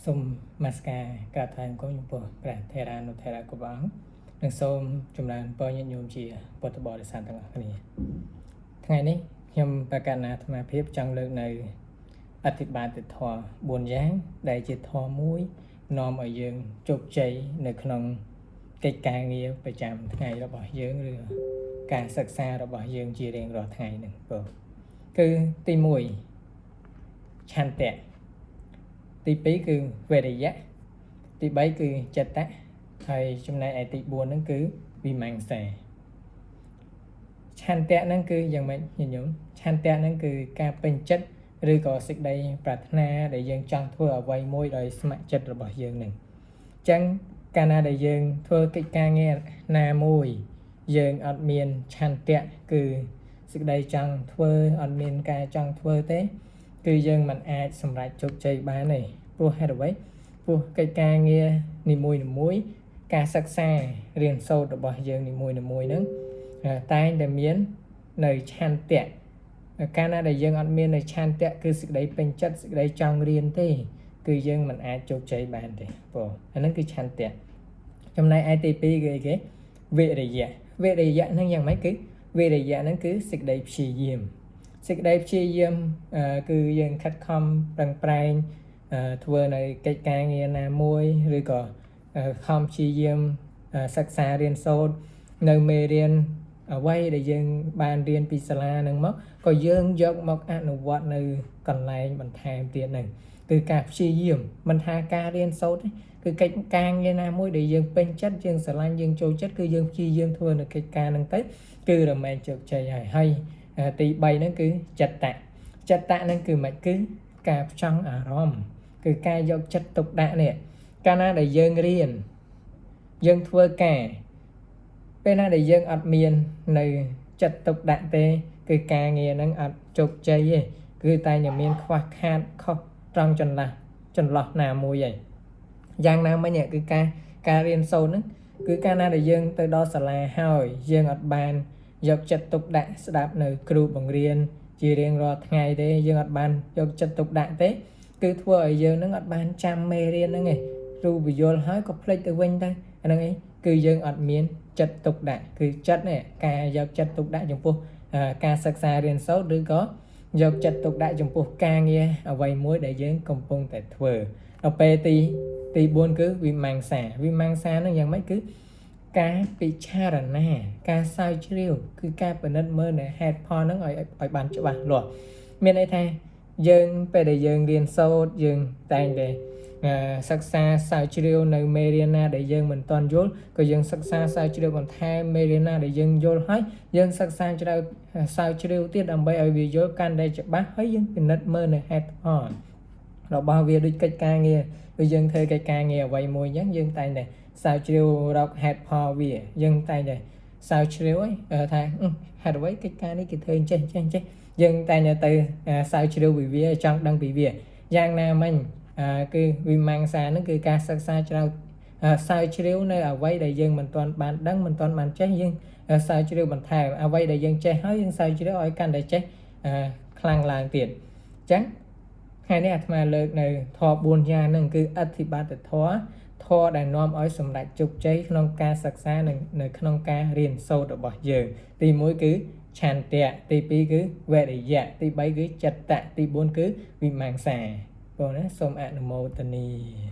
សូមនមស្ការក្រាបថ្វាយបង្គំចំពោះព្រះថេរានុថេរៈគ្រប់អង្គនិងសូមចម្រើនពរញាតិញោមជាពុទ្ធបរិស័ទទាំងអស់គ្នាថ្ងៃនេះខ្ញុំប្រកាសណាអាត្មាភាពចង់លើកនៅអធិបាតធម៌4យ៉ាងដែលជាធម៌មួយនាំឲ្យយើងជោគជ័យនៅក្នុងកិច្ចការងារប្រចាំថ្ងៃរបស់យើងឬការសិក្សារបស់យើងជារៀងរាល់ថ្ងៃហ្នឹងបងគឺទី1ឆន្ទៈទី2គឺវិរិយៈទី3គឺចិត្តៈហើយចំណែកឯទី4ហ្នឹងគឺវិមង្សាឆន្ទៈហ្នឹងគឺយ៉ាងម៉េចញាតិញោមឆន្ទៈហ្នឹងគឺការពេញចិត្តឬក៏សេចក្តីប្រាថ្នាដែលយើងចង់ធ្វើអ្វីមួយដោយស្ម័គ្រចិត្តរបស់យើងហ្នឹងអញ្ចឹងកាលណាដែលយើងធ្វើកិច្ចការងារណាមួយយើងអត់មានឆន្ទៈគឺសេចក្តីចង់ធ្វើអត់មានការចង់ធ្វើទេ គឺយើងមិនអាចសម្រេចជោគជ័យបានទេព្រោះហេតុអ្វីព្រោះកិច្ចការងារនីមួយនីមួយការសិក្សារៀនសូត្ររបស់យើងនីមួយនីមួយហ្នឹងតែងតែមាននៅឆន្ទៈកាលណាដែលយើងអត់មាននៅឆន្ទៈគឺសេចក្តីពេញចិត្តសេចក្តីចង់រៀនទេ គឺយើងមិនអាចជោគជ័យបានទេព្រោះអាហ្នឹងគឺឆន្ទៈចំណែកឯទី2គឺអីគេវិរិយៈវិរិយៈហ្នឹងយ៉ាងម៉េចគឺវិរិយៈហ្នឹងគឺសេចក្តីព្យាយាមសេចក្តីព្យាយាមគឺយើងខិតខំប្រឹងប្រែងធ្វើនៅកិច្ចការងារណាមួយឬក៏ខំព្យាយាមសិក្សារៀនសូត្រនៅមេរៀនអ្វីដែលយើងបានរៀនពីសាលាហ្នឹងមកក៏យើងយកមកអនុវត្តនៅកន្លែងបន្ថែមទៀតហ្នឹងគឺការព្យាយាមមិនថាការរៀនសូត្រទេគឺកិច្ចការងារណាមួយដែលយើងពេញចិត្តយើងស្រឡាញ់យើងចូលចិត្តគឺយើងព្យាយាមធ្វើនៅកិច្ចការហ្នឹងទៅគឺរមែងជោគជ័យហើយហើយទី3ហ្នឹងគឺចិត្តៈចិត្តៈហ្នឹងគឺមិនគឺការផ្ចង់អារម្មណ៍គឺការយកចិត្តទុកដាក់នេះកាលណាដែលយើងរៀនយើងធ្វើការពេលណាដែលយើងអត់មាននៅចិត្តទុកដាក់ទេ គឺការងារហ្នឹងអត់ជោគជ័យទេគឺតែតែមានខ្វះខាតខុសត្រង់ចន្លោះចន្លោះណាមួយហើយយ៉ាងណាមិញគឺការរៀនសូត្រហ្នឹងគឺកាលណាដែលយើងទៅដល់សាលាហើយយើងអត់បានយកចិត្តទុកដាក់ស្ដាប់នៅគ្រូបង្រៀនជារៀងរាល់ថ្ងៃទេយើងអត់បានយកចិត្តទុកដាក់ទេគឺធ្វើឲ្យយើងនឹងអត់បានចាំមេរៀនហ្នឹងឯងគ្រូពន្យល់ហើយក៏ភ្លេចទៅវិញទៅអាហ្នឹងឯងគឺយើងអត់មានចិត្តទុកដាក់គឺចិត្តនេះការយកចិត្តទុកដាក់ចំពោះការសិក្សារៀនសូត្រឬក៏យកចិត្តទុកដាក់ចំពោះការងារអ្វីមួយដែលយើងកំពុងតែធ្វើដល់ពេលទី4គឺវិមង្សាវិមង្សានឹងយ៉ាងម៉េចគឺការពិចារណាការស្រាវជ្រាវគឺការពិនិត្យមើលនៅហេតុផលហ្នឹងឲ្យបានច្បាស់លាស់មានន័យថាយើងពេលដែលយើងរៀនសូត្រយើងតែងតែសិក្សាស្រាវជ្រាវនៅមេរៀនណាដែលយើងមិនទាន់យល់ក៏យើងសិក្សាស្រាវជ្រាវបន្ថែមមេរៀនណាដែលយើងយល់ហើយយើងសិក្សាជ្រាវស្រាវជ្រាវទៀតដើម្បីឲ្យវាយល់កាន់តែច្បាស់ហើយយើងពិនិត្យមើលនៅហេតុផលរបស់វាដូចកិច្ចការងារដូចយើងធ្វើកិច្ចការងារអ្វីមួយអញ្ចឹងយើងតែងតែស្រាវជ្រាវរកហេតុផលវាយើងតែងតែស្រាវជ្រាវថាហេតុអ្វីកិច្ចការនេះគេធ្វើអញ្ចេះអញ្ចេះអញ្ចេះយើងតែងតែទៅស្រាវជ្រាវពីវាចង់ដឹងពីវាយ៉ាងណាមិញគឺវិមង្សាហ្នឹងគឺការសិក្សាជ្រាវស្រាវជ្រាវនៅអ្វីដែលយើងមិនទាន់បានដឹងមិនទាន់បានចេះយើងស្រាវជ្រាវបន្ថែមអ្វីដែលយើងចេះហើយយើងស្រាវជ្រាវឲ្យកាន់តែចេះខ្លាំងឡើងទៀតអញ្ចឹងថ្ងៃនេះអាត្មាលើកនៅធម៌4យ៉ាងហ្នឹងគឺអធិបាតធម៌ធម៌ដែលនាំឲ្យសម្រេចជោគជ័យក្នុងការសិក្សានិងនៅក្នុងការរៀនសូត្ររបស់យើងទី1គឺឆន្ទៈទី2គឺវិរិយៈទី3គឺចិត្តៈទី4គឺវិមង្សាបងណាសូមអនុមោទនា។